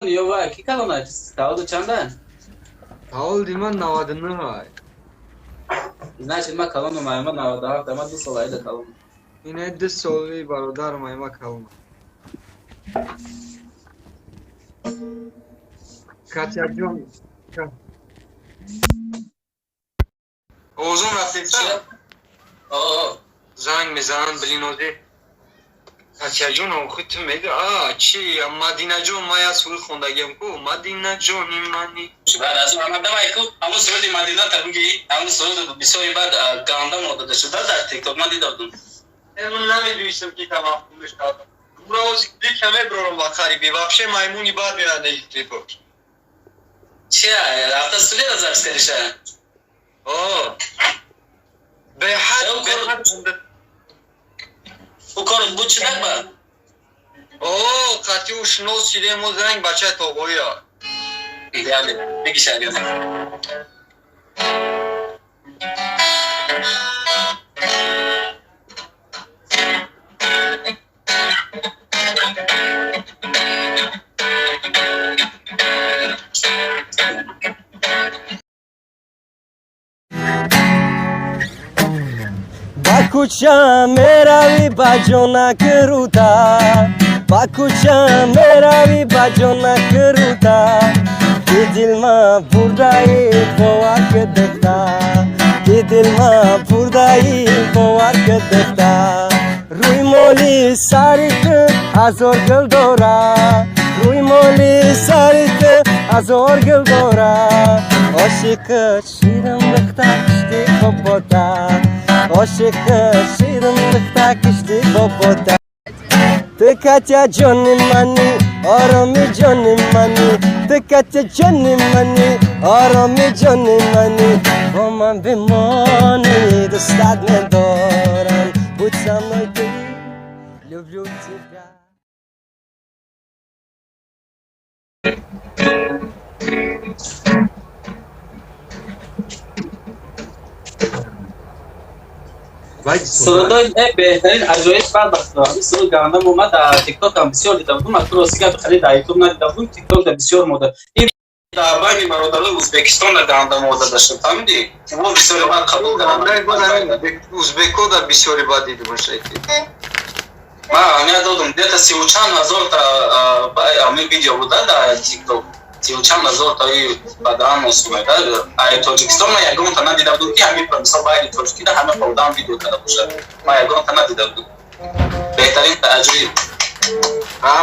Ё вай, ки калона? Таваллуд чанда? Таваллуди ман 99. Значит, ма калонум, ма 97, ма 2 сол айда калонум. Ина 2 соли бародарам ма калонам. Катяҷон. Овозон рафтеса? Занг мезананд, блинози. Катяҷон, охи ту мега, а чи Мадинаҷон, ма як суруд хондагиам ку, Мадинаҷони мани. Давай ку, ҳамун суруди Мадина та буги, ҳамун суруд бисёри баъд ганда мода шуда дар ТикТок, ман дида будум. Ман намедонистам, ки тамафҳум мешавад. Ура, ози клип меброрам ба қариби, вообще маймуни бад меандаги клипо. Чия, рафта студия запись кардиша? О, беҳад, беҳад. Ӯ кор буд чӣ ба? О, қати ӯ шинос шидем, мо занг бачаи тоғоя. Яъне, бигиша. Ба кӯча меравӣ, ба ҷонак рута, ба кӯча меравӣ, ба ҷонак рута, ки дилма бурдаи, бовар ки духта, ки дилма бурдаи, бовар ки духта. Рӯи моли сари ту ҳазор гул дора, рӯи моли сари ту ҳазор гул дора. Ошиқи ширин духта кишти бобота, ошиқи ширин духта кишти бобота. Ту Катя ҷони мани, ороми ҷони мани, ту Катя ҷони мани, ороми ҷони мани, бо ман бимонӣ, дӯстат медорам. Будь со мной ты, люблю тебя. Сурудои беҳтарин, аҷоиб бад бахто. Ҳамин суруд гандам омад, дар ТикТок ҳам бисёр дида будум. Ман рости гап, хеле дар Ютуб надида будум, ТикТок да бисёр мода. Ин дар байни бародарои Ӯзбекистон да ганда мода даштам, фаҳмидӣ? Мо бисёри бад қабул кардам. Узбеко да бисёри бад дида бошад. Ман аҳамият додум, где-то сиву чанд ҳазорта ҳамин видео буда дар ТикТок, сиву чанд ҳазортаи бадаан осумеда. Ай Тоҷикистон ман ягонта надида будум, ки ҳамин мисол байни тоҷикида ҳама одам видео карда бошад. Ман ягонта надида будум. Беҳтарин, аҷоиб.